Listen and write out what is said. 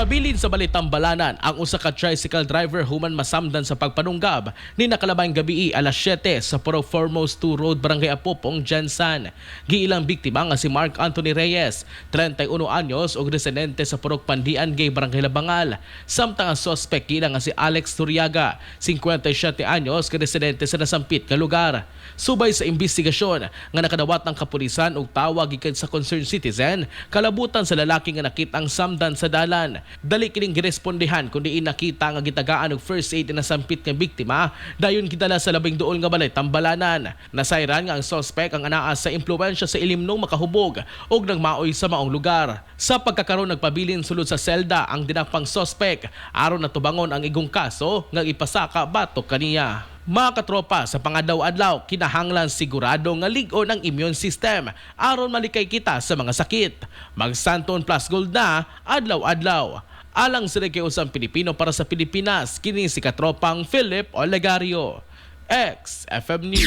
Nagpabilin sa balay tambalanan ang usa ka tricycle driver human masamdan sa pagpanunggab ni nakalabang gabii alas 7 sa Purok Foremost 2 Road, Barangay Apopong, GenSan. Giilang biktima nga si Mark Anthony Reyes, 31 anyos ug residente sa Purok Pandian Gay, Barangay Labangal. Samtang ang suspect giilang nga si Alex Turiaga, 57 anyos, kag residente sa nasampit nga lugar. Subay sa investigasyon nga nakadawat ng kapulisan og tawag gikan sa concerned citizen kalabutan sa lalaki nga nakitang samdan sa dalan. Dali kining girespondehan kun diin nakita nga gitagaan og first aid na nasampit nga biktima, dayon gidala sa labing duol nga balay tambalanan. Nasayran nga ang suspect ang anaa sa impluwensya sa ilimnong makahubog og nagmaoy sa maong lugar. Sa pagkakaroon, nagpabilin sulod sa selda ang dinakpang suspect aron natubangon ang igong kaso nga ipasaka batok kaniya. Mga katropa, sa pangadlaw-adlaw, kinahanglan sigurado nga lig-on ang immune system aron malikay kita sa mga sakit. Mag-Xanthone Plus Gold na adlaw-adlaw. Alang sa kay usang Pilipino para sa Pilipinas, kini si katropang Philip Olegario. XFM News.